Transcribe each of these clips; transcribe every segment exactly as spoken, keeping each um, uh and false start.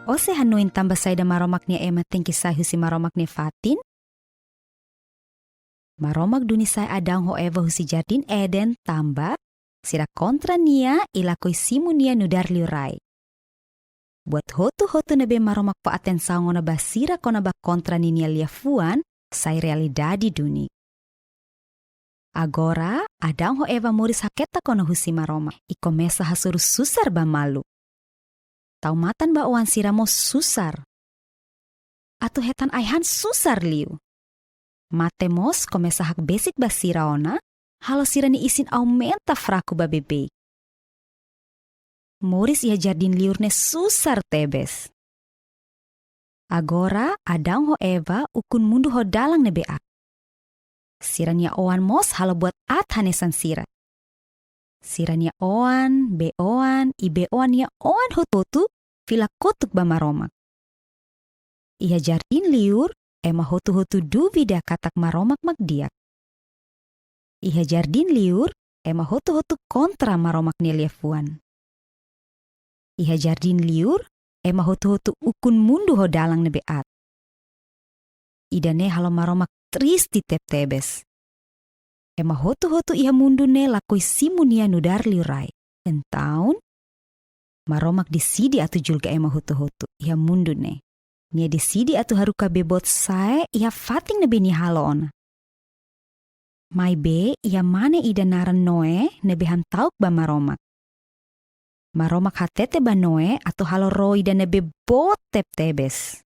Ó sei hanoin tanba saida Maromak nia ema tenke sai husi Maromak nia fatin? Maromak duni sai Adão ho Eva husi Jardín Eden tanba sira kontra Nia i lakohi simu Nia nu'udar liurai. Buat hotu-hotu ne'ebé Maromak fó atensaun ona ba sira kona-ba kontra ninia liafuan sai realidade duni. Agora, Adão ho Eva moris haketak ona husi Maromak i komesa hasoru susar ba malu. Tau matan ba oan sira mós susar. Atu hetan ai-han susar liu. Mate mós komesa hakbesik ba sira ona, halo sira-nia isin aumenta fraku ba beibeik. Moris iha jardín liur ne'e susar tebes. Agora, Adão ho Eva ukun mundu ho dalan ne'ebé aat. Sira-nia oan mós halo buat aat hanesan sira. Sira-nia oan, bei-oan, i bei-oan nia oan hotu-hotu fila kotuk ba Maromak. Iha jardín liur, ema hotu-hotu duvida katak Maromak mak di'ak. Iha jardín liur, ema hotu-hotu kontra Maromak nia liafuan. Iha jardín liur, ema hotu-hotu ukun mundu ho dalan ne'ebé aat. Ida-ne'e halo Maromak triste tebetebes. Ema hotu-hotu iha mundu ne'e lakohi simu Nia nu'udar liurai. Entaun, Maromak deside atu julga ema hotu-hotu iha mundu ne'e. Nia deside atu haruka bee boot sa'e iha fatin ne'ebé Nia halo ona. Maibé iha mane ida naran Noé ne'ebé hamta'uk ba Maromak. Maromak hatete ba Noé atu halo ró ida ne'ebé boot tebetebes.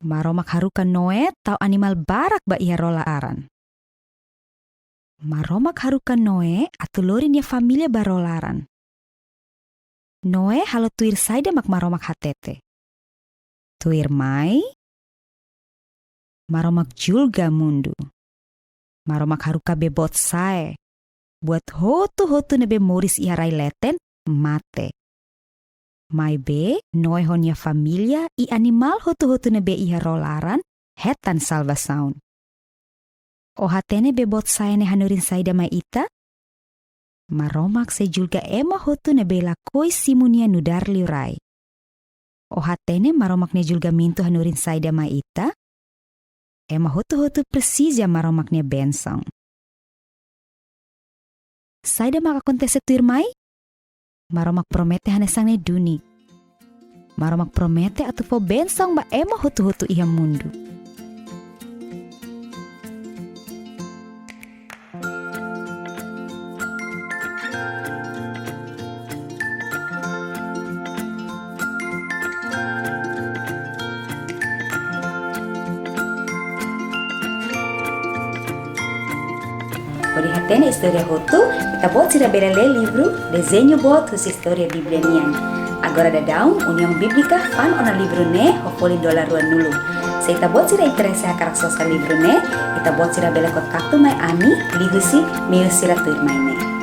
Maromak haruka Noé tau animál barak ba iha ró laran. Maromak haruka Noé atu lori nia família ba ró laran. Noé halo tuir saida mak Maromak hatete. Tuirmai, Maromak julga mundu. Maromak haruka bee boot sa'e. Buat hotu-hotu ne'ebé moris iha rai leten mate. Maibé, Noé ho nia família i animál hotu-hotu ne'ebé iha ró laran hetan salvasaun. Ó hatene bee boot sa'e ne'e hanorin saida mai ita? Maromak sei julga ema hotu ne'ebé lakohi simu Nia nu'udar liurai. Ó hatene Maromak nia julgamentu hanorin saida mai ita? Ema hotu-hotu presiza Maromak nia bensaun. Saida mak akontese tuirmai? Maromak promete hanesan ne'e duni. Maromak promete atu fó bensaun ba ema hotu-hotu iha mundu. Hodi hatene istória hotu, ita-boot sira bele lee livru Dezeñu Boot husi Istória Bíblia nian. Agora daudaun, União Bíblica fa'an ona livru ne'e ho folin dolar ruanulu. Se ita-boot sira interese hakarak sosa livru ne'e, ita-boot sira bele kontaktu mai ami liuhusi meiu sira tuirmai ne'e.